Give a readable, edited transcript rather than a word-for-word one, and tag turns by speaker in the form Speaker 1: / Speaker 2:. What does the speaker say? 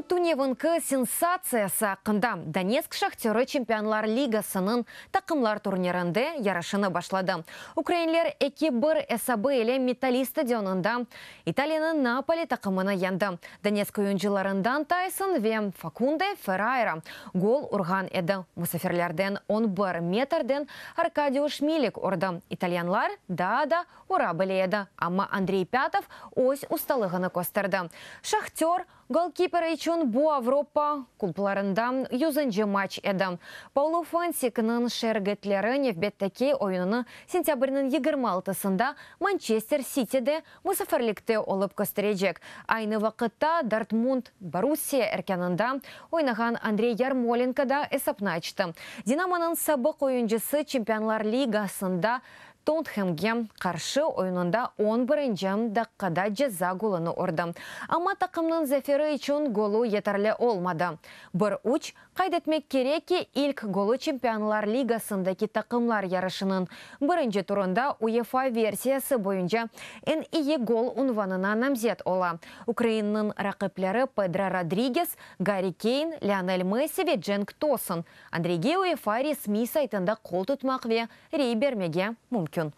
Speaker 1: Ukrainanıñ tünevinki sensatsiyası aqqında. Donetsk Şahtörı Çempionlar Ligasınıñ taqımlar turnirinde yarışını başladı. Ukrainler 2:1 esabı ile Metallist stadionında İtaliyanıñ Napoli taqımını yeñdi. Donetsk oyuncılarından Tayson ve Fakundo Ferreyra gol urğan edi. Musafirlerden 11 metrden Arkadiuş Milik urdı. İtalyanlar daa da ura bile edi, amma Andrey Pâtov öz ustalığını kösterdi. Şahtör golkiperi içün bu Avropa klublarında 100-nci matç edi. Paulu Fonsekniñ şegirtleri nevbetteki oyunını sentâbrniñ 26-sında Mançester Sitide musafirlikte olıp kösterecek. Aynı vaqıtta Dortmund Borussiya erkânında oynağan Andrey Yarmolenko da esapnı açtı. Dinamonıñ sabıq oyuncısı Çempionlar Ligasında Tottenhemge qarşı oyunında 11-nci daqqada ceza golunı urdı. Amma taqımnıñ zaferi içün golu yeterli olmadı. 1-3. Qayd etmek kerek ki, ilk golu Çempionlar Ligasındaki taqımlar yarışınıñ birinci turında UEFA versiyası boyunca eñ iyi gol unvanına namzet ola. Ukrainniñ raqipleri Pedro Rodriges, Garri Keyn, Lionel Messi ve Cenk Tosun. Andreyge UEFA resmiy saytında qol tutmaq ve rey bermege mümkün.